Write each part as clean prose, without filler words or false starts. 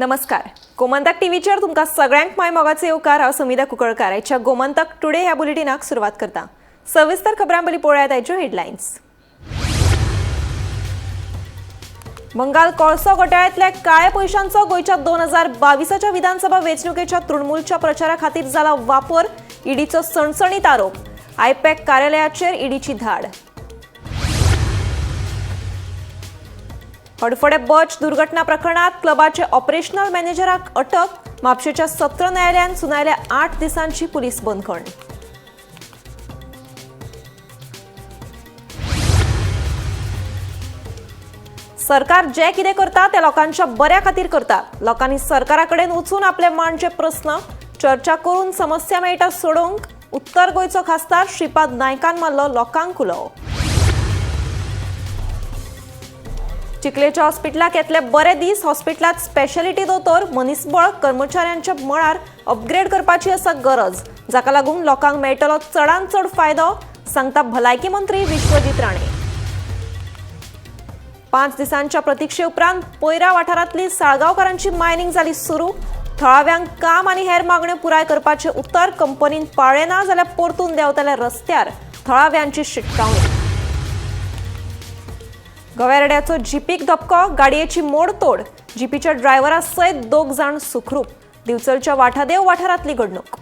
नमस्कार, गोमंतक टीव्हीचेर तुमकां सगळ्यांक माय मोगाचे येवकार. हांव समिधा कुंकळकार आयच्या गोमंतक टुडे ह्या बुलेटिनाक सुरवात करता. सविस्तर खबरां पयलीं पळोवया आयच्यो हेडलायन्स. बंगाल कोळसो घोटाळ्यांतल्या काळ्या पयशांचो गोंयच्या 2022च्या विधानसभा वेंचणुकेच्या तृणमूलच्या प्रचारा खातीर जाला वापर, ईडीचो सणसणीत आरोप. आयपॅक कार्यालयाचेर ईडीची धाड. हडफडे बच दुर्घटना प्रकरणात क्लबाचे ऑपरेशनल मॅनेजराक अटक. म्हापशेच्या सत्र न्यायालयान सुनायल्या 8 दिसांची पुलीस बंदखण. सरकार जे कितें करता ते लोकांच्या बऱ्या खातीर करता. लोकांनी सरकारा कडेन वचून आपले मांडचे प्रस्न चर्चा करून समस्या मेळटा सोडोवंक उत्तर गोंयचो खासदार श्रीपाद नायकान मारलो लोकांक उलो. चिखलेच्या हॉस्पिटलाक येतले बरे दीस. हॉस्पिटलात स्पेशालिटी दोतोर, मनीसबळ, कर्मचाऱ्यांच्या मळार अपग्रेड करपाची आसा गरज, जाका लागून लोकांक मेळटलो चडांत चड फायदो, सांगता भलायकी मंत्री विश्वजीत राणे. 5 दिसांच्या प्रतिक्षे उपरांत पयरा वाठारांतली साळगांवकारांची मायनिंग जाली सुरू. थळाव्यांक काम आनी हेर मागण्यो पुराय करपाचें उतर कंपनीन पाळ्ळें ना जाल्यार परतून देंवतले रस्त्यार, थळाव्यांची शिटकावणी. गोव्यारेड्याचो जीपीक धपको, गाडयेची मोडतोड, जीपीच्या ड्रायव्हरा सयत 2 जाण सुखरूप. दिवचलच्या वाठादेव वाठारांतली घडणूक.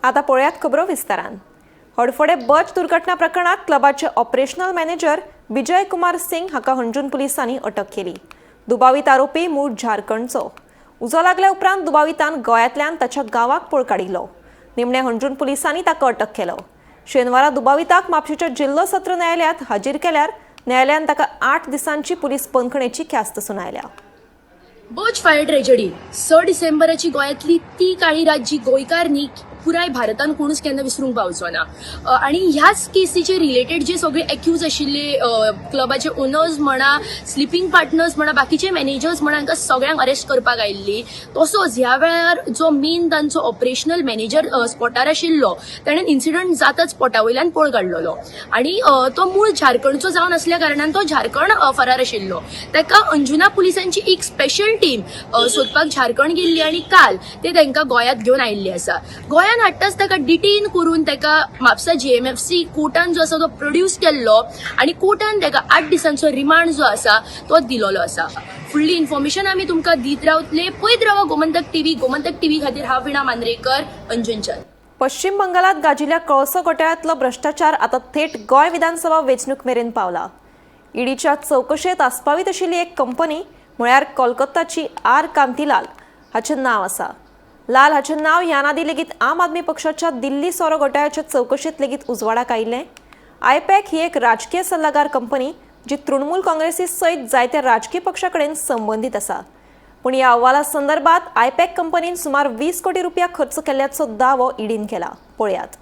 आता पळयात खबरो विस्तारान. हडफडे बच दुर्घटना प्रकरणात क्लबाचे ऑपरेशनल मॅनेजर विजय कुमार सिंग हाका हणजूण पुलिसांनी अटक केली. दुबावीत आरोपी मूळ झारखंडचो. उजो लागल्या उपरांत दुबावितान गोंयांतल्यान ताच्या गांवाक पळ काडिल्लो. निमणे हणजूण पुलिसांनी ताका अटक केलो. शेनवारा दुबाविताक म्हापशेच्या जिल्लो सत्र न्यायालयात हाजीर केल्यार न्यायालयान ताका 8 दिसांची पुलीस बंदखणेची ख्यास्त सुनायल्या. बच फायर ट्रेजडी 6 डिसेंबराची गोंयांतली ती काळी रात जी गोंयकार न्ही पुराय भारतान कोणूच केन्ना विसरूंक पावचो ना. आनी ह्याच केसीचे रिलेटेड जे सगळे एक्यूज आशिल्ले क्लबाचे ओनर्स म्हणा, स्लिपींग पार्टनर्स म्हणा, बाकीचे मॅनेजर्स म्हणा, हांकां सगळ्यांक अरेस्ट करपाक आयिल्ली. तसोच ह्या वेळार जो मेन तांचो ऑपरेशनल मॅनेजर स्पॉटार आशिल्लो ताणें इन्सिडंट जाताच स्पॉटा वयल्यान पळ काडलेलो आनी तो मूळ झारखंडचो जावन आसल्या कारणान तो झारखंड फरार आशिल्लो. ताका अंजुना पुलिसांची एक स्पेशल टीम सोदपाक झारखंड गेल्ली आनी काल ते तांकां गोंयांत घेवन आयिल्ले आसा. गोंयांत हाडटाच ताका डिटेन करून ताका म्हापसा जीएमएफसी कोर्टान जो आसा तो प्रोड्यूस केल्लो आनी कोर्टान ताका 8 दिसांचो रिमांड जो आसा तो दिलोलो आसा. फुडली इन्फॉर्मेशन आमी तुमकां दीत रावतले. पळयत रावा गोमंतक टीव्ही. गोमंतक टीव्ही खातीर हांव विणा मांद्रेकर, अंजुनच्यान. पश्चिम बंगालात गाजिल्ल्या कळसो घोटाळ्यांतलो भ्रश्टाचार आतां थेट गोंय विधानसभा वेंचणूक मेरेन पावला. ईडीच्या चवकशेंत आस्पावीत आशिल्ली एक कंपनी म्हळ्यार कोलकाताची आर कांतीलाल हाचें नांव आसा. लाल हाचें नांव ह्यान आदीं लेगीत आम आदमी पक्षाच्या दिल्ली सोरो घोटाळ्याच्या चवकशेंत लेगीत उजवाडाक आयिल्लें. आयपॅक ही एक राजकीय सल्लागार कंपनी जी तृणमूल काँग्रेसी सयत जायत्या राजकीय पक्षा कडेन संबंदीत आसा. पूण ह्या अहवाला संदर्भात आयपॅक कंपनीन सुमार 20 कोटी रुपया खर्च केल्ल्याचो दावो ईडीन केला. पळयात.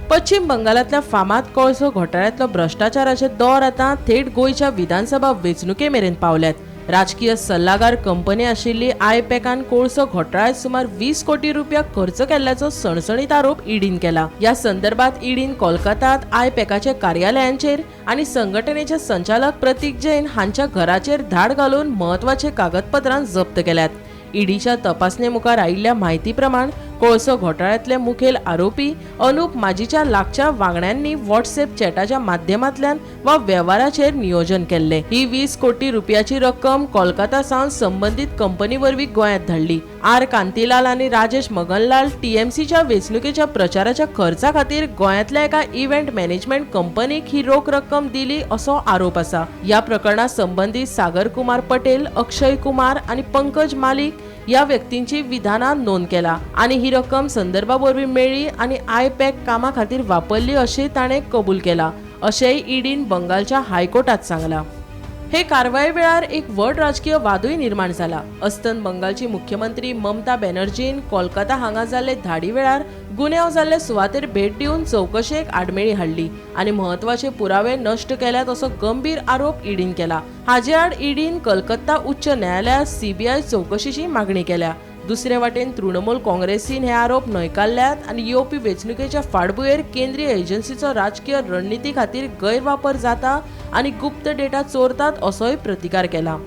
पश्चिम बंगालांतल्या फामाद कोळसो घोटाळ्यांतलो भ्रश्टाचाराचे दौर आतां थेट गोंयच्या विधानसभा वेंचणुके मेरेन पावल्यात. राजकीय सल्लागार कंपनी आशिल्ली आयपॅकान कोळसो घोटाळ्यांत सुमार 20 कोटी रुपया खर्च केल्ल्याचो सणसणीत आरोप ईडीन केला. ह्या संदर्भात ईडीन कोलकातात आयपॅकाच्या कार्यालयांचेर आनी संघटनेचे संचालक प्रतीक जैन हांच्या घराचेर धाड घालून म्हत्वाचे कागदपत्रां जप्त केल्यात. ईडीच्या तपासणे मुखार आयिल्ल्या म्हायती प्रमाण कोळसो घोटाळ्यांतले मुखेल आरोपी अनुप माजीच्या लागच्या वांगड्यांनी व्हॉट्सएप चॅटाच्या माध्यमांतल्यान वा वेव्हाराचेर नियोजन केल्ले. ही 20 कोटी रुपयाची रक्कम कोलकाता सावन संबंदीत कंपनी वरवीं गोंयांत धाडली. आर कांतीलाल आनी राजेश मगनलाल टीएमसीच्या वेंचणुकेच्या प्रचाराच्या खर्चा खातीर गोंयांतल्या एका इव्हेंट मॅनेजमेंट कंपनीक ही रोख रक्कम दिली असो आरोप आसा. ह्या प्रकरणा संबंदीत सागर कुमार पटेल, अक्षय कुमार आनी पंकज मालिक ह्या व्यक्तींची विधानां नोंद केला आनी ही रक्कम संदर्भा वरवीं मेळ्ळी आनी आयपॅक कामा खातीर वापरली अशें ताणें कबूल केला, अशेंय ईडीन बंगालच्या हायकोर्टात सांगलां. हे कारवाये वेळार एक व्हड राजकीय वादूय निर्माण जाला. अस्तंत बंगालची मुख्यमंत्री ममता बॅनर्जीन कोलकाता हांगा जाल्ले धाडी वेळार गुन्यांव जाल्ले सुवातेर भेट दिवन चवकशेक आडमेळी हाडली आनी म्हत्वाचे पुरावे नश्ट केल्यात असो गंभीर आरोप ईडीन केला. हाजे आड ईडीन कलकत्ता उच्च न्यायालयात सीबीआय चवकशेची मागणी केल्या. दुसरे वाटेन तृणमूल काँग्रेसीन हे आरोप न्हयकारल्यात आनी येवपी वेंचणुकेच्या फाटभुंयेर केंद्रीय एजन्सीचो राजकीय रणनिती खातीर गैरवापर जाता आनी गुप्त डेटा चोरतात असोय प्रतिकार केला.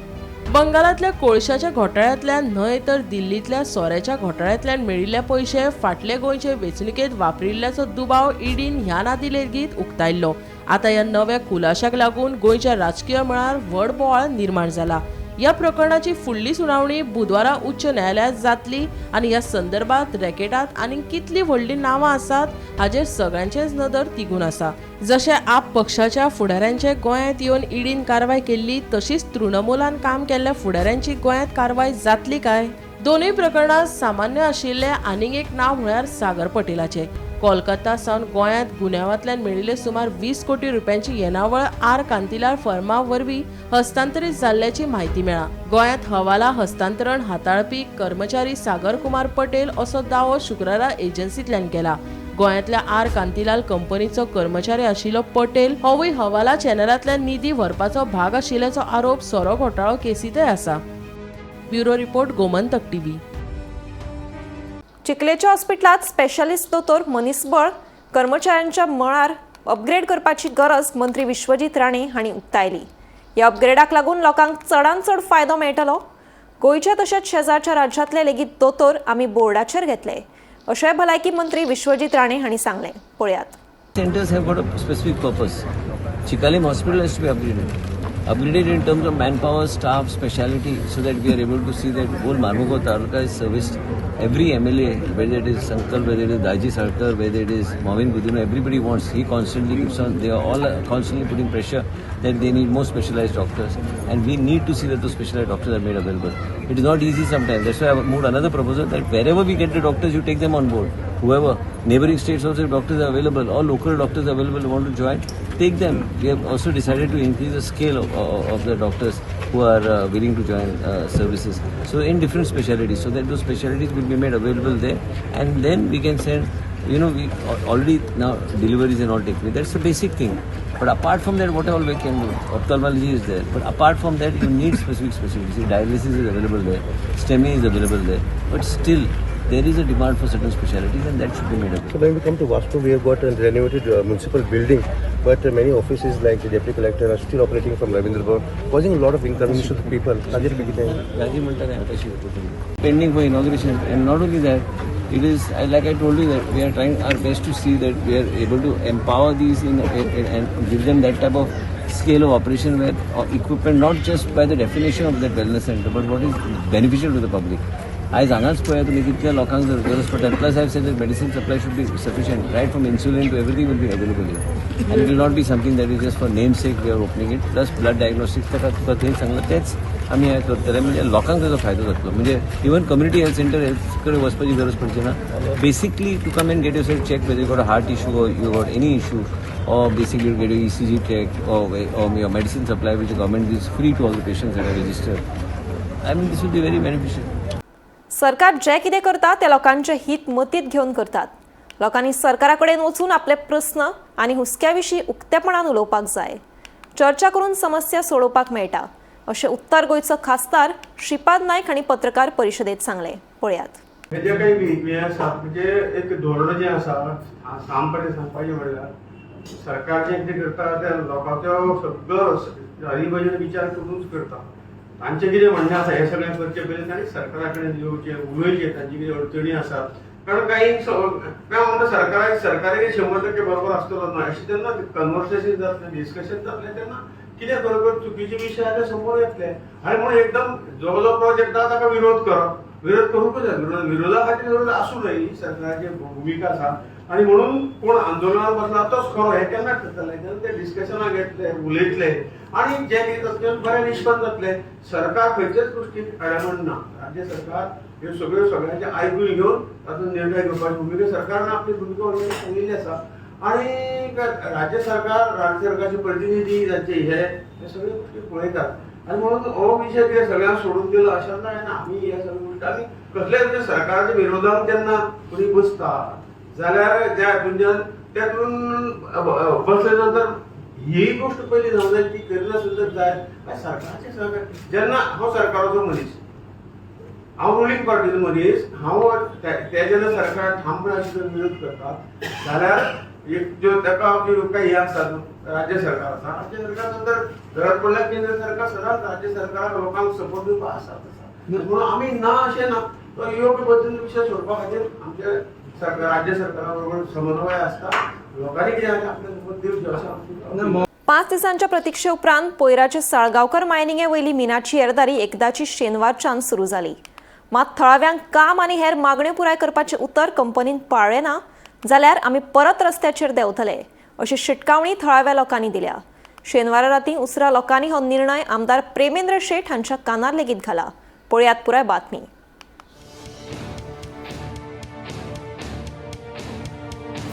बंगालांतल्या कोळशाच्या घोटाळ्यांतल्यान न्हय तर दिल्लींतल्या सोऱ्याच्या घोटाळ्यांतल्यान मेळिल्ले पयशे फाटले गोंयचे वेंचणुकेंत वापरिल्ल्याचो दुबाव ईडीन ह्या नादी लेगीत उक्तायल्लो. आतां ह्या नव्या खुलाशाक लागून गोंयच्या राजकीय मळार व्हड बोवाळ निर्माण जाला. ह्या प्रकरणाची फुडली सुनावणी बुधवारा उच्च न्यायालयांत जातली आनी ह्या संदर्भात रॅकेटांत आनीक कितलीं व्हडलीं नांवां आसात हाजेर सगळ्यांचेच नदर तिगून आसा. जशें आप पक्षाच्या फुडाऱ्यांचे गोंयांत येवन ईडीन कारवाय केल्ली तशीच तृणमूलान काम केल्ल्या फुडाऱ्यांची गोंयांत कारवाय जातली काय? दोनूय प्रकरणांत सामान्य आशिल्लें आनीक एक नांव म्हळ्यार सागर पटेलाचें. कोलकाता सावन गोंयांत गुन्यांवांतल्यान मेळिल्ले सुमार 20 कोटी रुपयांची येणावळ आर कांतीलाल फर्मा वरवीं हस्तांतरीत जाल्ल्याची म्हायती मेळ्ळा. गोंयांत हवाला हस्तांतरण हाताळपी कर्मचारी सागर कुमार पटेल असो दावो शुक्रारा एजन्सींतल्यान केला. गोंयांतल्या आर कांतीलाल कंपनीचो कर्मचारी आशिल्लो पटेल होवूय हवाला चॅनलांतल्यान निधी व्हरपाचो भाग आशिल्ल्याचो आरोप सोरो घोटाळो केसींतय आसा. Bureau report, Gomantak TV. चिखलेच्या हॉस्पिटलांत स्पेशलिस्ट दोतोर मनीसबळ कर्मचाऱ्यांच्या मळार अपग्रेड करपाची गरज मंत्री विश्वजीत राणे हांणी उक्तायली. ह्या अपग्रेडाक लागून लोकांक चडांत चड फायदो मेळटलो. गोंयच्या तशेंच शेजारच्या राज्यांतले लेगीत दोतोर आमी बोर्डाचेर घेतले अशेंय भलायकी मंत्री विश्वजीत राणे हांणी सांगलें. पळयात. Centers have got a specific purpose. Chicalim Hospital has to be upgraded. Upgraded in terms of manpower, staff, speciality, so that we are able to see that whole Marmugao Taluka is serviced. Every MLA, whether it is Sankalp, whether it is Daji Sarkar, whether it is Mauvin Godinho, everybody wants. He constantly keeps on, they are all constantly putting pressure that they need more specialized doctors. And we need to see that those specialized doctors are made available. It is not easy sometimes. That's why I have moved another proposal that wherever we get the doctors, you take them on board. Whoever, neighboring states also, if doctors are available or local doctors are available who want to join, take them. We have also decided to increase the scale of the doctors who are willing to join services. So in different specialities, so that those specialities will be made available there, and then we can send, we already now deliveries and all take place. That's the basic thing. But apart from that, what all we can do? Ophthalmology is there. But apart from that, you need specific specialties. Dialysis is available there, STEMI is available there. But still, there is a demand for certain specialities, and that should be made available. So when we come to Vasco, we have got a renovated municipal building, but many offices like the deputy collector are still operating from Ravindra Bhavan, causing a lot of inconvenience to the people. ताजेर बी कितें? राजी म्हणटा काय कशी pending for inauguration, and not only that, it is like I told you that we are trying our best to see that we are able to empower these in and give them that type of scale of operation where equipment, not just by the definition of that wellness center, but what is beneficial to the public. आयज हांगाच पळया तुमी कितल्या लोकांक जर गरज पडटा. Plus, I said that medicine supply should be sufficient, right from insulin to everything will be available here, and it will not be something that is just for name sake we are opening it. Plus blood diagnostics, ताका तुका थंय सांगलां तेच आमी हें करतले, म्हणजे लोकांक ताजो फायदो जातलो. म्हणजे इवन कम्युनिटी हेल्थ सेंटर कडेन वचपाची गरज पडची ना. Basically, to come and get yourself check whether you got a heart issue or you got any issue, or basically you get your ECG check or your medicine supply, which the government gives free to all the patients that are registered. I mean, this will be very beneficial. सरकार जे कितें करता ते लोकांचे हित मतींत घेवन करतात. लोकांनी सरकारा कडेन वचून आपले प्रस्न आनी हुस्क्या विशीं उक्तेपणान उलोवपाक जाय. चर्चा करून समस्या सोडोवपाक मेळटा अशें उत्तर गोंयचो खासदार श्रीपाद नायक हांणी पत्रकार परिशदेत सांगलें. पळयात. हे जे काही हे आसा, म्हणजे एक धोरण जें आसा, सामपणे सांगपाचें म्हणल्यार सरकार जें कितें करता तें लोकांचो सगळो चारी बाजून विचार करूनच करता. तांचें कितें म्हणणें आसा हें सगळें करचे पयलीं तांणी सरकारा कडेन येवचें, उलोवचें, तांची कितें अडचणी आसात. कारण काही काय म्हणटा, सरकाराक सरकारी 100% बरोबर आसतलो ना अशें. तेन्ना कन्वर्सेशन जातलें, डिस्कशन जातलें, तेन्ना कितें बरोबर चुकीचे विशय आसा ते समोर येतले. आनी म्हणून एकदम जो जो प्रोजेक्ट आसा ताका विरोध करप, विरोध करूंकच जाय, विरोधा खातीर विरोध आसूं नये ही सरकाराची भुमिका आसा. आनी म्हणून कोण आंदोलनात बसला तोच खरो हें केन्ना ठरतलें. तेन्ना ते डिस्कशनाक येतले, उलयतले आनी जें कितें जातलें बरें निश्पन्न जातलें. सरकार खंयचेच गोश्टीक अडामण ना. राज्य सरकार ह्यो सगळ्यो सगळ्यांचे आयकून घेवन तातूंत निर्णय घेवपाची भुमिका सरकारन आपली भुमिका ऑलरेडी सांगिल्ली आसा. आणि राज्य सरकार, राज्य सरकारचे प्रतिनिधी तांचे हे हे सगळे गोष्टी पळयतात. आनी म्हणून हो विशय कितें सगळ्यांक सोडून दिलो अशें ना. आमी ह्या सगळ्या गोश्टी आमी कसल्याय म्हणजे सरकाराच्या विरोधात जेन्ना कोणी बसता जाल्यार त्या हातूंतल्यान त्यातून बसले नंतर ही गोष्ट पयली जावंक जाय, ती करिनासली जाय. काय सरकाराचे सहकार्य जेन्ना हांव सरकाराचो मनीस हांव रुलींग पार्टीचो मनीस, हांव ते जेन्ना सरकार ठामपणान विरोध करता जाल्यार एक ज्यो ताका काही हे आसा राज्य सरकार आसा, राज्य सरकार नंतर गरज पडल्यार केंद्र सरकार सदांच राज्य सरकाराक लोकांक सपोर्ट दिवपाक आसा. म्हणून आमी ना अशें ना, तो योग्य पद्दतीन विशय सोडपा खातीर आमचे सरकार राज्य सरकारा बरोबर समन्वय आसता. लोकांनी कितें आसा आपले सपोर्ट दिवचो असो. 5 दिसांच्या प्रतिक्षे उपरांत पयराचे साळगांवकर मायनिंगे वयली मिनाची येरादारी एकदाची शेनवारच्यान सुरू जाली. मात थळाव्यांक काम आनी हेर मागण्यो पुराय करपाचें उतर कंपनीन पाळ्ळें ना जाल्यार आमी परत रस्त्याचेर देंवतले अशी शिटकावणी थळाव्या लोकांनी दिल्या. शेनवारा राती उसरा लोकांनी हो निर्णय आमदार प्रेमेंद्र शेट हांच्या कानार लेगीत घाला. पळयात पुराय बातमी.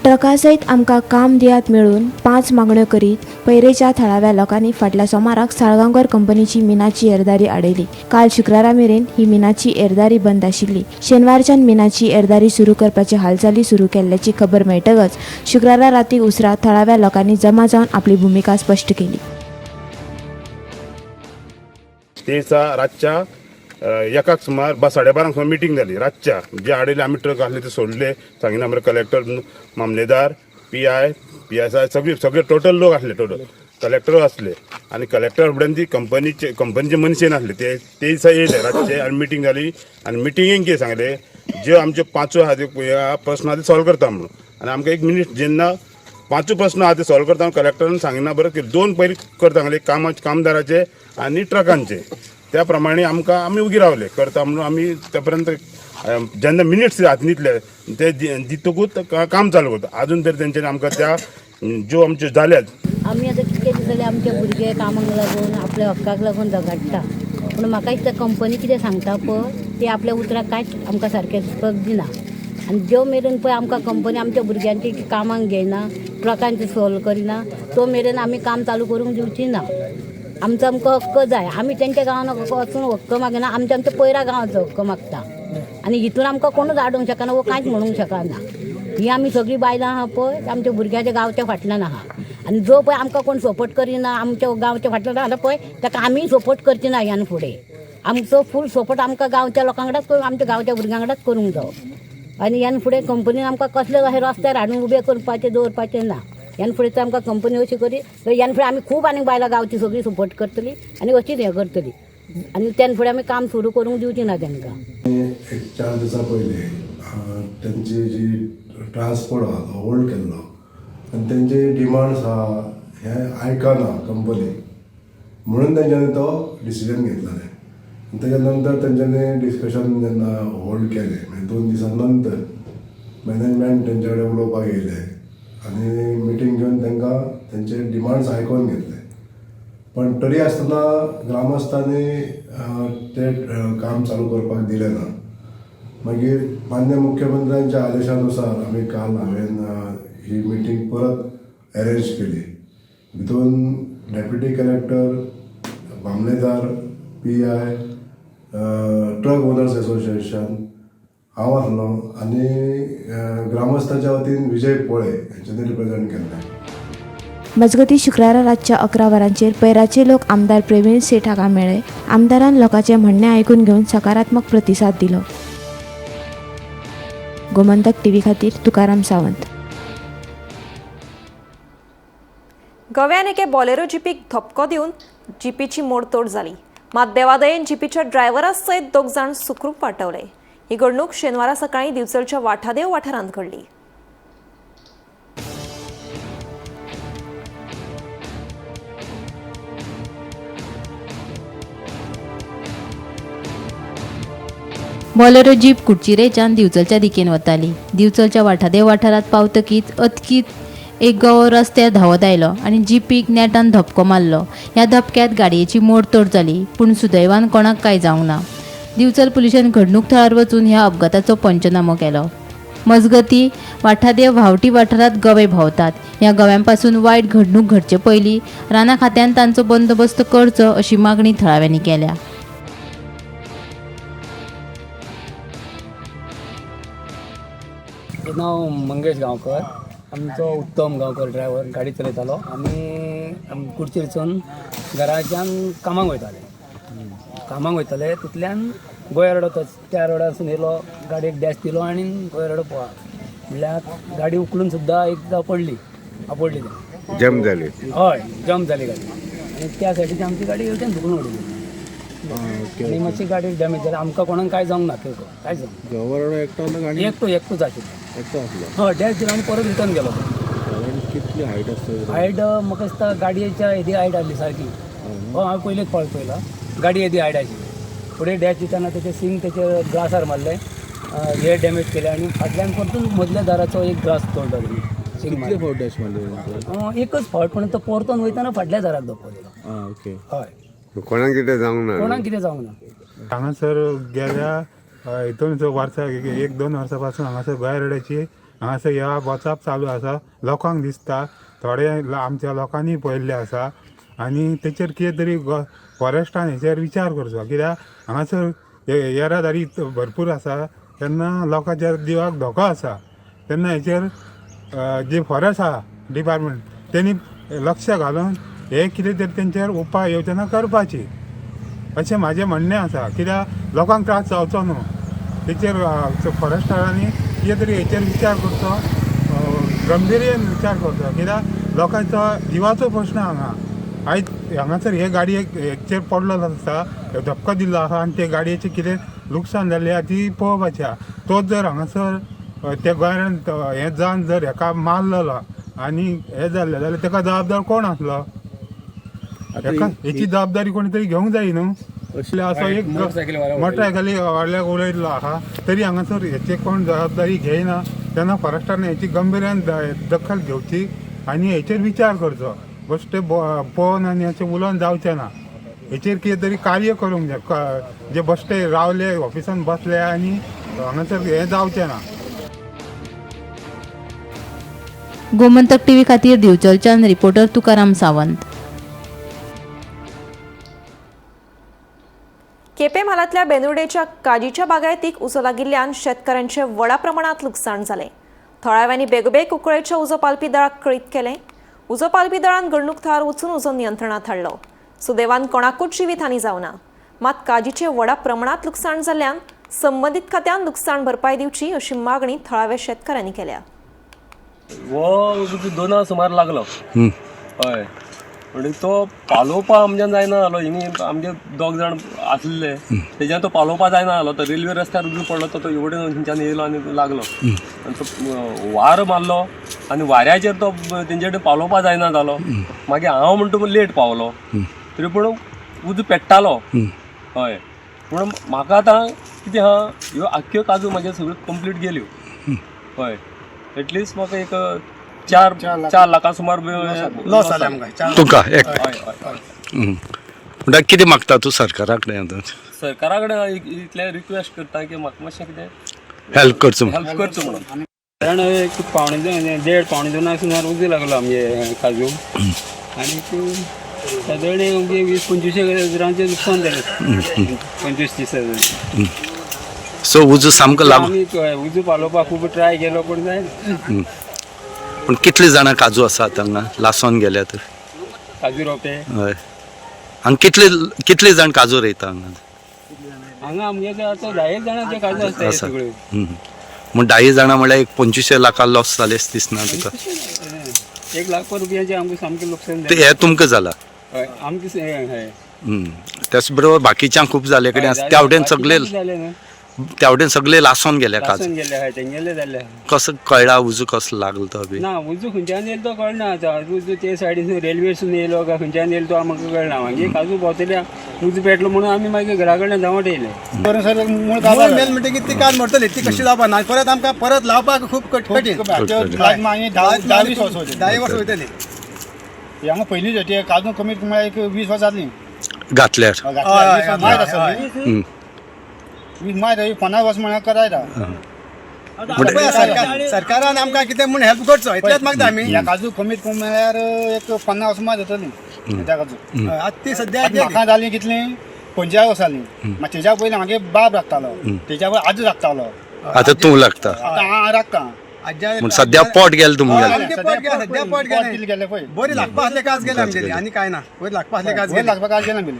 ट्रकासयत आमकां काम दियात मेळून 5 मागण्यो करीत पैरेच्या थळाव्या लोकांनी फाटल्या सोमाराक साळगांवकर कंपनीची मिनाची येरादारी आडयली. काल शुक्रारा मेरेन ही मिनाची येरादारी बंद आशिल्ली. शेनवारच्यान मिनाची येरादारी सुरू करपाची हालचाली सुरू केल्ल्याची खबर मेळटकच शुक्रारा राती उसरा थळाव्या लोकांनी जमा जावन आपली भुमिका स्पश्ट केली. ते दिसा रातच्या एकाक सुमार 12:30 सुमार मिटींग जाली. रातच्या जे आडयले आमी ट्रक आसले ते सोडले, सांगिना आमकां कलेक्टर, मामलेदार, PI, PSI सगळे टोटल लोक आसले, टोटल कलेक्टर आसले. आनी कलेक्टर फुड्यान ती कंपनीचे मनीस येनासले. ते दिसा येयले रातचे आनी मिटींग जाली. आनी मिटिंगेन कितें सांगलें, ज्यो आमच्यो 5 आहा त्यो प्रस्न आहा ते सॉल्व करता म्हणून. आनी आमकां एक मिनीट जेन्ना 5 प्रस्न आहा ते सॉल्व करता कलेक्टरान सांगिना बरें की 2 पयलीं करता सांगले, कामदाराचे आनी ट्रकांचे. त्या प्रमाणे आमकां आमी उगी रावले करता म्हणून. आमी त्या पर्यंत जेन्ना मिनिट्स हातीन दितले ते दितकूच काम चालू करता. आजून तरी तेंच्यांनी आमकां त्या ज्यो आमच्यो जाल्यात. आमी आतां कितके दीस जाले आमचे भुरगे कामाक लागून आपल्या हक्काक लागून झगडटा, पूण म्हाका दिसता कंपनी कितें सांगता पळय ती आपल्या उतराक कांयच आमकां सारकें पग दिना. आनी ज्यो मेरेन पळय आमकां कंपनी आमच्या भुरग्यांची कामाक घेयना, ट्रकांची सोल्व करिना, तो मेरेन आमी काम चालू करूंक दिवची ना. आमचो आमकां हक्क जाय. आमी तेंच्या गांवान वचून हक्क मागिना, आमच्या आमच्या पयरा गांवाचो हक्क मागता. आनी हितून आमकां कोणूच आडोवंक शकना वो कांयच म्हणूंक शकना. ही आमी सगळीं बायलां आहा पळय आमच्या भुरग्याच्या गांवच्या फाटल्यान आहा. आनी जो पळय आमकां कोण सपोर्ट करिना आमच्या गांवच्या फाटल्यान आहा पळय ताका आमीय सपोर्ट करची ना. ह्यान फुडें आमचो फूल सपोर्ट आमकां गांवच्या लोकां वांगडाच करूं, आमच्या गांवच्या भुरग्यां वांगडाच करूंक जावो. आनी ह्यान फुडें कंपनीन आमकां कसले अशें रस्त्यार हाडून उबे करपाचें दवरपाचें ना. ह्यान फुडें तर आमकां कंपनी अशी करी ह्यान फुडें आमी खूब आनी बायलां गांवची सगळीं सपोर्ट करतली आनी अशीच हें करतली. आनी त्यान फुडें आमी काम सुरू करूंक दिवची ना तांकां. एक 4 दिसां पयलीं तेंची जी ट्रान्सपोर्ट आहा तो होल्ड केल्लो आनी तेंचे डिमांड्स आहा हे आयकना कंपनी, म्हणून तेंच्यांनी तो डिसिजन घेतलेलें. आनी तेच्या नंतर तेंच्यांनी डिस्कशन जेन्ना होल्ड केलें म्हणजे 2 दिसां नंतर मॅनेजमेंट तेंच्या कडेन उलोवपाक येयलें आनी मिटींग घेवन तांकां तेंचे डिमांड्स आयकून घेतले. पण तरी आसतना ग्रामस्थांनी ते काम चालू करपाक दिलें ना. मागीर मान्य मुख्यमंत्र्यांच्या आदेशानुसार आमी काल हांवें ही मिटींग परत अरेंज केली. भितून डेप्युटी कलेक्टर, मामलेदार, PI, truck owners association, हांव आसलो आनी ग्रामस्थाच्या वतीन विजय पोळे हेंच्यांनी रिप्रेजेंट केल्लें. मजगती शुक्रारा रातच्या 11 वरांचेर पैराचे लोक आमदार प्रेमेंद्र शेट हांगा मेळ्ळे. आमदारान लोकांचें म्हणणें आयकून घेवन सकारात्मक प्रतिसाद दिलो. गोमंतक टीव्ही खातीर तुकाराम सावंत. गोव्यान एके बॉलेरो जिपीक धपको दिवन जिपीची मोडतोड जाली. मात देवादयेन जिपीच्या ड्रायव्हरा सयत 2 जाण सुखरूप वाटवले. ही घडणूक शेनवारा सकाळी दिवचलच्या वाठादेव वाठारांत घडली. बॉलेरो जीप कुडचिरेच्यान दिवचलच्या दिकेन वताली. दिवचलच्या वाठादेव वाठारांत पावतकीच अचकीत एक गवो रस्त्यार धांवत आयलो आनी जिपीक नेटान धपको मारलो. ह्या धपक्यांत गाडयेची मोडतोड जाली, पूण सुदैवान कोणाक कांय जावंक ना. दिवचल पुलिशेन घडणूक थळार वचून ह्या अपघाताचो पंचनामो केलो. मजगती वाठादेव व्हांवटी वाठारांत गवे भोंवतात. ह्या गव्यांपासून वायट घडणूक घडचे पयलीं राना खात्यान तांचो बंदोबस्त करचो अशी मागणी थळाव्यांनी केल्या. नांव मंगेश गांवकर, आमचो उत्तम गांवकर ड्रायव्हर गाडी चलयतालो. आमी कुडचेरसून घराच्यान कामाक वयताले, तितल्यान गोंया रोडो त्या रोडारसून येयलो, गाडयेक डॅश दिलो आनी गोंया रोडो पळा म्हणल्यार गाडी उखलून सुद्दां एकदां पडली, आपडली, जम जाली. हय, जम जाली गाडी आनी त्या सायडीन आमची गाडी हेवटेन धुकलून उडयली आनी मातशी गाडी डॅमेज जाली. आमकां कोणाक कांय जावंक ना, कांय जावंक ना. एकटो एकटोच आशिल्लो, एकटो आसलो. हय, डॅश दिलो आनी परत रिटर्न गेलो. कितली हायट आसता? हायट म्हाका दिसता गाडयेच्या येदी हायट आसली सारकी. हय, हांवें पयलींच फावट पळयला, गाडी येदी हायट आशिल्ली. फुडें डॅश दितना तेचे सिंग तेचे ग्लासार मारले, हे डॅमेज केले आनी फाटल्यान परतून मदल्या दाराचो एक ग्लास तोडलो. कितले फावट डॅश मारले? एकच फावट, पण तो परतून वयतना फाटल्या दाराक धपको दिलो. ओके. हय, कोणाक कितें जावंक ना? कोणाक कितें जावंक ना. हांगासर गेल्या हितून वर्सा एक दोन वर्सां पासून हांगासर गोंय रोडाची हांगासर ह्या वचप चालू आसा. लोकांक दिसता, थोडे आमच्या लोकांनी पळयल्लें आसा आनी तेचेर कितें तरी फॉरेस्टान हेचेर विचार करचो, कित्याक हांगासर येरादारी भरपूर आसा, तेन्ना लोकांच्या जिवाक धोको आसा. तेन्ना हेचेर जे फॉरेस्ट आसा डिपार्टमेंट तेणी लक्ष घालून हे कितें तरी तेंचेर उपाय योजना करपाची अशें म्हाजें म्हणणें आसा. कित्याक लोकांक त्रास जावचो न्हू, तेचेर फॉरेस्टरांनी कितें तरी हेचेर विचार करचो, गंभीर्येन विचार करचो, कित्याक लोकांचो जिवाचो प्रश्न हांगा. आयज हांगासर हे गाडयेक हेचेर पडलो आसा, धपको दिल्लो आसा आनी ते गाडयेचें कितें लुकसाण जाल्लें आसा ती पळोवपाची आसा. तोच जर हांगासर त्या गोंयान हें जावन जर हेका मारलेलो आनी हें जाल्लें जाल्यार तेका जबाबदार कोण आसलो? हेका हेची जबाबदारी कोणी तरी घेवंक जाय न्हू. असो एक मोटरसायकली वाडल्याक उडयल्लो आसा तरी हांगासर हेची कोण जबाबदारी घेयना. तेन्ना फॉरेस्टान हेची गंभीर्यान दखल घेवची आनी हेचेर विचार करचो. बश्टे पळोवन आनी अशें उलोवन जावचें ना, हेचेर कितें तरी कार्य करूंक जाय. जे बश्टे रावले ऑफिसान बसले आनी हांगासर हें जावचें ना. गोमंतक टीव्ही खातीर दिवचलच्यान रिपोर्टर तुकाराम सावंत. केपें म्हालांतल्या बेनुर्डेच्या काजीच्या बागायतीक उजो लागिल्ल्यान शेतकारांचें व्हडा प्रमाणांत लुकसाण जालें. थळाव्यांनी बेगोबेग कुंकळेच्या उजो पालपी दळाक कळीत केलें. उजो पालपी दळान घडणूक थळार वचून उजो नियंत्रणांत हाडलो. सुदैवान कोणाकूच जिवीत हानी जावना, मात काजीचें व्हडा प्रमाणांत लुकसाण जाल्ल्यान संबंदीत खात्यान लुकसाण भरपाय दिवची अशी मागणी थळाव्या शेतकारांनी केल्या. हो 2 सुमार लागलो. हय, म्हणजे तो पालोवपा आमच्यान जायना जालो. हिंगा आमगे 2 जाण आसले तेज्यान तो पालोवपा जायना जालो. तो रेल्वे रस्त्यार उजो पडलो, तो एवढे थंयच्यान येयलो आनी लागलो आनी तो वारो मारलो आनी वाऱ्याचेर तो तेंचे कडेन पालोवपा जायना जालो. मागीर हांव म्हणटा लेट पावलो तरी पूण उजो पेट्टालो. हय, पूण म्हाका आतां कितें आहा, ह्यो आख्ख्यो काजू म्हाज्यो सगळ्यो कंप्लीट गेल्यो. हय, एटलिस्ट म्हाका एक 4 लाखां सुमार लॉस जालें आमकां. तुका एक म्हणटा कितें मागता तूं सरकारा कडेन? आतां सरकारा कडेन इतलें रिक्वेस्ट करता की म्हाका मातशें कितें हेल्प करचो, हेल्प करचो म्हणून. कारण एक 1.75 1.75 सुमार उजो लागलो आमगे काजू आनी सादारण आमगे 20-25 हजारांचें लुकसाण जालें. 25-30 हजार. सो उजो सामको लागलो. आमी उजो पालोवपाक खूब ट्राय केलो पूण जायना. पूण कितले जाणां काजू आसा हांगा लासोन गेल्या तर? काजू रोपे. हय, हांगा कितले कितले जाण काजू रोयता हांगा? हांगा आमगे आतां 10 जाणांचे काजू आसता सगळ्यो. म्हण 10 जाणां म्हळ्यार एक 25 लाखां लॉस जालें दिसना तुका? 1 लाख रुपयांचें आमकां सामकें लुकसाण जालें. हें तुमकां जालां? हय, आमकां. हय, त्याच बरोबर बाकीच्यांक खूब जाले कडेन आसा. त्या वटेन सगळे, त्या वटेन सगळे लासोन गेले काजू. गेले तेंगेले जाल्ले. कसो कळ्ळा उजो कसो लागलो तो बी? ना, उजो खंयच्यान येयलो तो कळना. आतां उजो ते सायडीन रेल्वेसून येयलो काय खंयच्यान येयलो तो आमकां कळना. मागीर काजू भोंवतले उजो पेटलो म्हणून आमी मागीर घरा कडल्यान धांवट येयले. मूळ मेल म्हणटकीर ती काज मरतली, ती कशी जावपा ना, परत आमकां परत लावपाक खूब कठीण. 10-20 वर्सां वयतली. हांगा पयलीं काजू कमीत कमी एक 20 वर्सां जालीं घातल्यार. 20 मायज 50 वर्सां म्हळ्यार करायता. सरकारान आमकां कितें म्हूण हेल्प करचो इतलेंच मागता आमी. ह्या काजू कमीत कमी म्हळ्यार एक 50 वर्सां मायज जातली त्या काजू. आतां ती सद्या म्हाका जालीं कितलीं 45 वर्सां जालीं. मागीर तेज्या पयलीं म्हागे बाब राखतालो, तेज्या पयलीं आजो राखतालो, आतां तूं लागता. आतां हांव राखता. म्हूण सद्या पोट गेलें तुमगेलें. पोट गेलें, सद्या पोट गेलें. बरी लागपा आसले काज गेले आमगेली, आनी कांय ना. वयर लागपा आसले काज गेले, लागपा काज गेले आमगेली.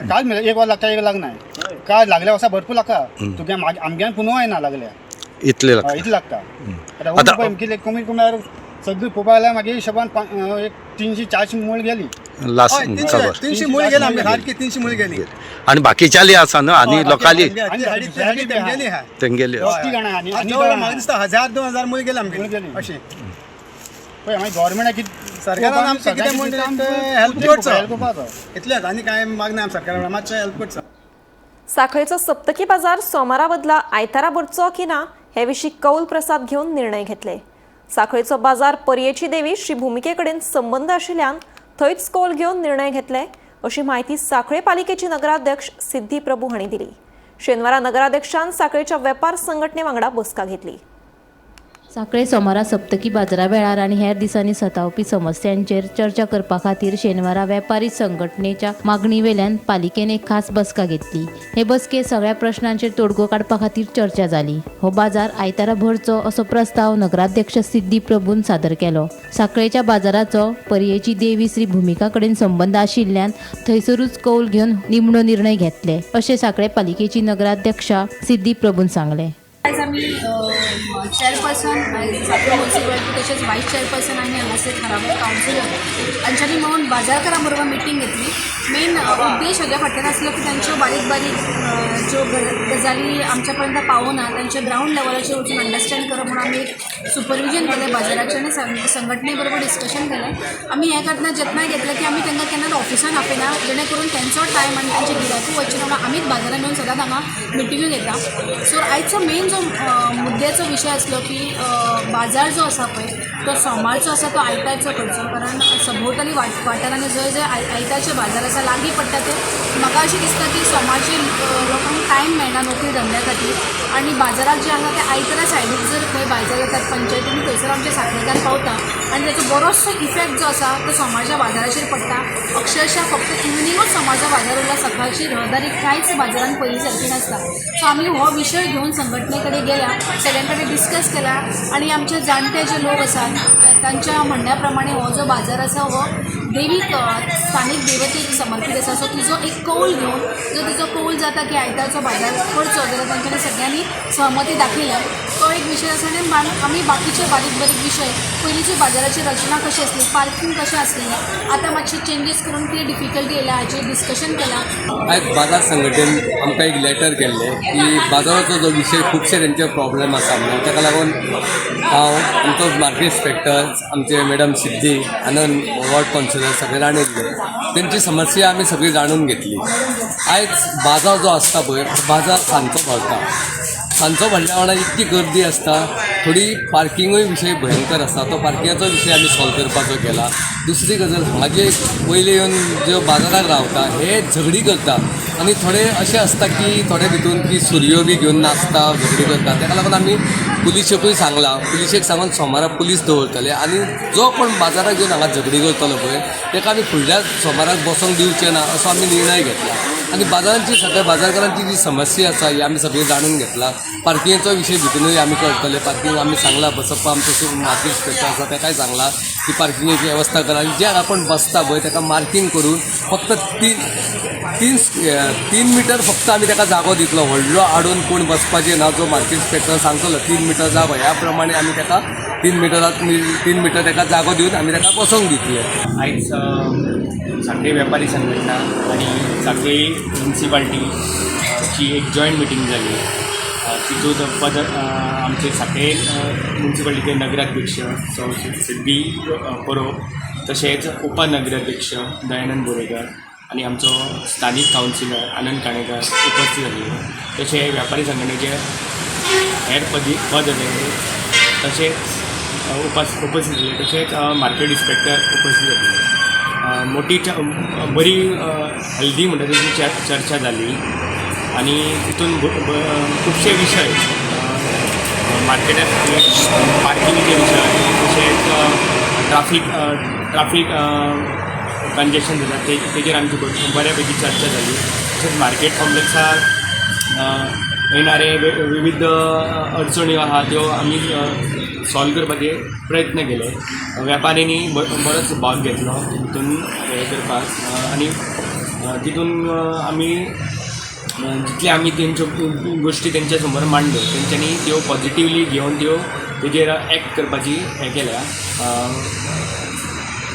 काज मेळ्ळें, एक वर लागता, एक लागना. काज लागल्या वर्सा भरपूर लागता तुगे, आमग्यान पुनव येना लागल्या इतले लागता, इतले लागता. आतां कितले कमी कमी सगळी पळोवपा जाल्यार मागीर हिशोबान एक 300-400 मूळ गेली. 300 मूळ गेली आमगे, सारकी 300 मूळ गेली. आनी बाकीच्याली आसा न्हू, आनी लोकांली तेंगेली म्हाका दिसता 1000-2000 मूळ गेली आमगेली. अशें पळय मागीर गव्हर्मेंटाक सरकारान आमचें कितें म्हणटा हेल्प करचो, इतलेंच, आनी कांय मागना सरकारान, मातशें हेल्प करचो. साखळेचो सप्तकी बाजार सोमारा बदला आयतारा भरचो की ना हे विशीं कौल प्रसाद घेवन निर्णय घेतले. साखळेचो बाजार पर्येची देवी श्री भूमिकेकडेन संबंद आशिल्ल्यान थंयच कौल घेवन निर्णय घेतले अशी म्हायती साखळे पालिकेची नगराध्यक्ष सिद्धी प्रभू हांणी दिली. शेनवारा नगराध्यक्षान साखळेच्या वेपार संघटने वांगडा बसका घेतली. साखळे सोमारा सप्तकी बाजारा वेळार आनी हेर दिसांनी सतावपी समस्यांचेर चर्चा करपा खातीर शेनवारा वेपारी संघटनेच्या मागणी वेल्यान पालिकेन एक खास बसका घेतली. हे बसकेत सगळ्या प्रश्नांचेर तोडगो काडपा खातीर चर्चा जाली. हो बाजार आयतारा भरचो असो प्रस्ताव नगराध्यक्ष सिद्धी प्रभून सादर केलो. साखळेच्या बाजाराचो पर्येची देवी श्री भूमिका कडेन संबंद आशिल्ल्यान थंयसरूच कौल घेवन निमणो निर्णय घेतले अशें साखळे पालिकेची नगराध्यक्षा सिद्धी प्रभून सांगलें. आयज आमी चेअरपर्सन साखळे म्युनिसिपालिटी तशेंच वायस चेअरपर्सन आनी हांगासर थळावे कावन्सिलर हांच्यांनी मेळून बाजारकारां बरोबर मिटींग घेतली. मेन उद्देश हाज्या फाटल्यान आसलो की तांच्यो बारीक बारीक ज्यो गजाली आमच्या पर्यंत पावना तांच्या ग्रावंड लेवलाचेर वचून अंडरस्टँड करप म्हणून आमी एक सुपरविजन केलें बाजाराचें आनी संघटने बरोबर डिस्कशन केलें. आमी हें करतना जतनाय घेतलें की आमी तांकां केन्नाच ऑफिसान आपयना, जेणे करून तांचो टायम आनी तांचे गिरायकूय वचचें ना म्हणून आमीच बाजारान येवन सदांच हांगा मिटिंग्यो घेता. सो आयचो मेन जो मुद्द्याचो विशय आसलो की बाजार जो आसा पळय तो सोमारचो आसा तो आयतारचो करचो, कारण सभोवताली वाठारांनी जंय जंय आयतारचे बाजार आसा लागीं पडटा ते म्हाका अशें दिसता की सोमारचे लोकांक टायम मेळना नोकरी धंद्या खातीर आनी बाजाराक जे आसा ते आयतारा सायडीक जर खंय बाजार जातात पंचायतीन थंयसर आमचे साखळेकार पावता आनी ताचो बरोचसो इफेक्ट जो आसा तो सोमारच्या बाजाराचेर पडटा. अक्षरशः फक्त इवनिंगूच सोमारचो बाजार उरला, सकाळची रहदारी कांयच बाजारान पयलीं सारकी नासता. सो आमी हो विशय घेवन संघटने कडेन गेल्या, सगळ्यां कडेन डिस्कस केला आनी आमचे जाणटे जे लोक आसात तांच्या म्हणण्या प्रमाणे हो जो बाजार आसा हो देवीक स्थानीक देवतेक समर्पीत आसा. सो तिजो एक कौल घेवन जर तिजो कौल जाता की आयतारचो बाजार करचो जाल्यार तांच्यांनी सगळ्यांनी सहमती दाखयल्या. तो एक विशय आसा आनी आमी बाकीचे बारीक बारीक विशय पयलींची बाजाराची रचना कशी आसली, पार्किंग कशें आसलें, आतां मातशे चेंजीस करून कितें डिफिकल्टी येयल्या हाचेर डिस्कशन केलां. आयज बाजार संघटनेन आमकां एक लेटर केल्लें की बाजाराचो जो विशय खुबशे तेंचे प्रॉब्लेम आसा म्हणून ताका लागून हांव आमचो मार्केट इन्स्पेक्टर आमचे मॅडम सिद्धी आनंद वॉर्ड कावन्सिलर सगळे जाण येयल्ले, तेंची समस्या आमी सगळी जाणून घेतली. आयज बाजार जो आसता पळय बाजार सांजचो भरता, सांजचो भरल्या वांगडा इतकी गर्दी आसता, थोडी पार्किंगूय विशय भयंकर आसता, तो पार्किंगाचो विशय आमी सॉल्व करपाचो केला. दुसरी गजाल हांगा जे पयले येवन ज्यो बाजाराक रावता हे झगडी करता आनी थोडे अशें आसता की थोडे भितून की सुरयो बी घेवन नाचता, झगडी करता. ताका लागून आमी पुलिशेकूय सांगलां, पुलिशेक सांगून सोमारा पुलीस दवरतले आनी जो कोण बाजाराक येवन हांगा झगडी करतलो पळय ताका आमी फुडल्या सोमाराक बसोंक दिवचे ना असो आमी निर्णय घेतला. आनी बाजारांची सगळ्या बाजारकारांची जी समस्या आसा ही आमी सगळी जाणून घेतला. पार्किंगेचो विशय भितूनय आमी करतले, पार्किंग आमी सांगलां बसप्पा आमचो मार्केट इन्स्पेक्टर आसा ताकाय सांगलां की पार्किंगेची वेवस्था करा आनी जे आपूण बसता पळय ताका मार्किंग करून फक्त तीन मिटर फक्त आमी ताका जागो दितलो, व्हडलो हाडून कोण बसपाचें ना. जो मार्केट इन्स्पेक्टर सांगतलो 3 मिटर जागो ह्या प्रमाणे आमी ताका 3 मिटर ताका जागो दिवन आमी ताका बसोंक दितले. आयज साखळी वेपारी संघटना आनी साखळी म्युनिसिपालिटीची एक जॉयंट मिटींग जाली. तितूंत पद आमचे साखळे म्युनिसिपालिटीचे नगराध्यक्ष सौ सिद्धी परब, तशेंच उपनगराध्यक्ष दयानंद बोरेकर आनी आमचो स्थानीक कावन्सिलर आनंद काणेकर उपस्थित आसले. तशें व्यापारी संघटनेचे हेर पद अधिकारी तशेंच उपस्थित आसले, तशेंच मार्केट इन्स्पेक्टर उपस्थित आसले. मोठी बरी हेल्दी म्हणटा तशी चर्चा जाली आनी तितून खुबशे विशय मार्केटांत पार्किंगचे विशय, तशेंच ट्राफीक कंजेशन जाता तेजेर आमची बऱ्या पैकी चर्चा जाली. तशेंच मार्केट कॉम्प्लेक्साक येणारे विविध अडचण्यो आहा त्यो आमी सॉल्व करपाचे प्रयत्न केले. वेपाऱ्यांनी बरोच भाग घेतलो हितून हें करपाक आनी तितून आमी जितले आमी तेंच्यो गोश्टी तेंच्या समोर मांडल्यो तेंच्यांनी त्यो पॉजिटिवली घेवन त्यो तेजेर एक्ट करपाची हें केल्या,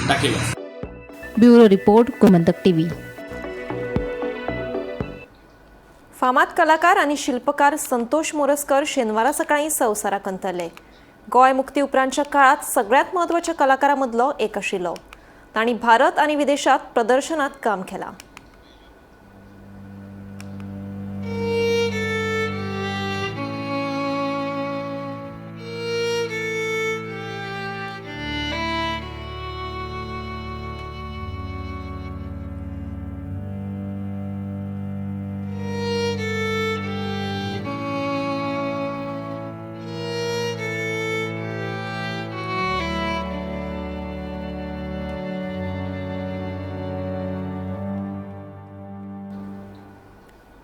दाखयल्या. Bureau report, Gomantak TV. फामाद कलाकार आनी शिल्पकार संतोष मोरजकर शेनवारा सकाळीं संवसाराक अंतरले. गोंय मुक्ती उपरांतच्या काळांत सगळ्यांत म्हत्वाच्या कलाकारां मदलो एक आशिल्लो. तांणी भारत आनी विदेशांत प्रदर्शनांत काम केलां.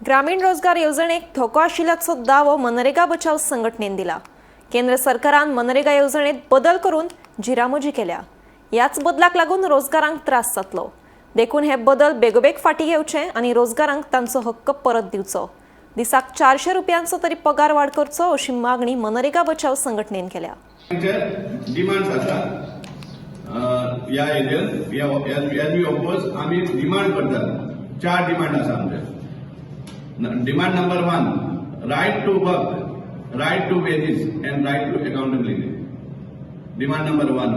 ग्रामीण रोजगार येवजणेक धोको आशिल्ल्याचो दावो मनरेगा बचाव संघटनेन दिला. केंद्र सरकारान मनरेगा येवजणेत बदल करून जिरामोजी केल्या. ह्याच बदलाक लागून रोजगारांक त्रास जातलो. देखून हे बदल बेगोबेग फाटीं घेवचे आनी रोजगारांक तांचो हक्क परत दिवचो. दिसाक 400 रुपयांचो तरी पगार वाड करचो अशी मागणी मनरेगा बचाव संघटनेन केल्या. डिमांड्स आसा ह्या हेजेर आमी डिमांड करतात. 4 डिमांड आसा आमचे. Demand number 1, right to work, right to wages and right to accountability. Demand number 1.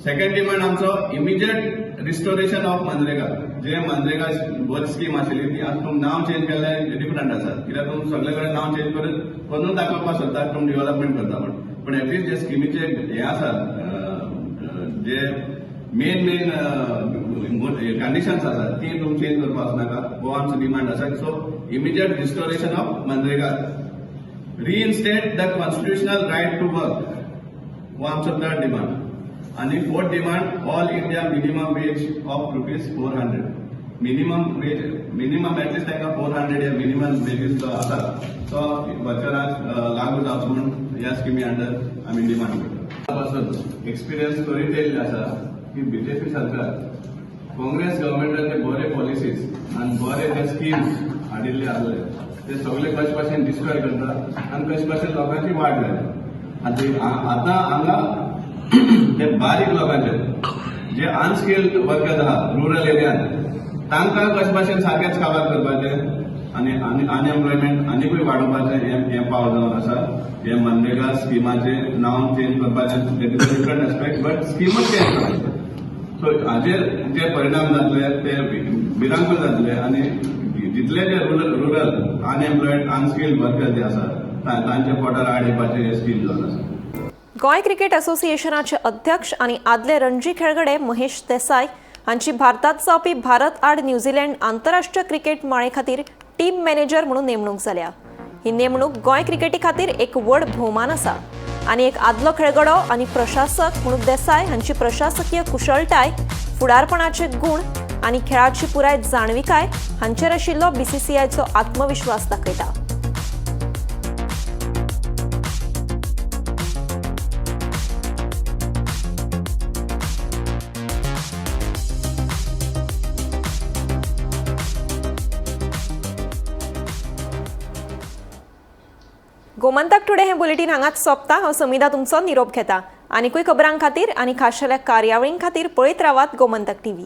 Second demand आमचो इमिजिएट रिस्टोरेशन ऑफ मनरेगा. जे मनरेगा बरी स्कीम आशिल्ली ती आज तुमी नांव चेंज केल्लें डिफरंट आसा, कित्याक तुमी सगळे कडेन नांव चेंज करून दाखोवपाक सोदता तुमी डेव्हलपमेंट करता म्हण, पण एटलिस्ट जे स्किमीचे हे आसा, जे मेन मेन कंडिशन्स आसा ती तुमी चेंज करपाक वचनाका, हो आमचो डिमांड आसा. So immediate restoration of MNREGA, reinstate the constitutional right to work, हो आमचो थर्ड डिमांड. आनी fourth demand, all India minimum wage of ₹400. Minimum wage, minimum at least तांकां 400 हे मिनिमम वेजीस जो आसा तो वर्कराक लागू जावचो म्हूण ह्या स्किमी अंडर आमी डिमांड करता. पासून एक्सपिरियन्स करीत येयल्ले आसा की बीजेपी सरकार काँग्रेस गव्हर्मेंटाचे बरे पॉलिसीज आनी बरे जे स्किम्स हाडिल्ले आसले ते सगळे कशे भाशेन डिस्ट्रॉय करता आनी कशे भाशेन लोकांची वाट जाली. आनी आतां हांगा ते बारीक लोकांचे जे अनस्किल्ड वर्कर्स आहा रुरल एरियान तांकां कशे भाशेन सारकेच काबार करपाचें आनी अनएम्प्लॉयमेंट आनीकूय वाडोवपाचें हें पाव जावन आसा. हे मनरेगा स्किमाचें नांव चेंज करपाचें that is a different aspect, but स्किमूच change करपाचें. सो हाजेर जे परिणाम जातले ते भिरांकूळ जातले आनी जितले जे रुरल अनएम्प्लॉयड अनस्किल्ड वर्कर जे आसा तांच्या पोटार आड येवपाचें हें स्कीम जावन आसा. गोंय क्रिकेट असोसिएशनाचे अध्यक्ष आनी आदले रणजी खेळगडे महेश देसाय हांची भारतात जावपी भारत आड न्यूझीलंड आंतरराष्ट्रीय क्रिकेट माळे खातीर टीम मॅनेजर म्हणून नेमणूक जाल्या. ही नेमणूक गोंय क्रिकेटी खातीर एक व्हड भोवमान आसा आनी एक आदलो खेळगडो आनी प्रशासक म्हणून देसाय हांची प्रशासकीय कुशळटाय, फुडारपणाचे गूण आनी खेळाची पुराय जाणविकाय हांचेर आशिल्लो बीसीसीआयचो आत्मविश्वास दाखयता. गोमंतक टुडे हे बुलेटीन हांगाच सोंपता. हांव समिधा तुमचो निरोप घेता. आनीकूय खबरां खातीर आनी खाशेल्या कार्यावळीं खातीर पळयत रावात गोमंतक टीव्ही.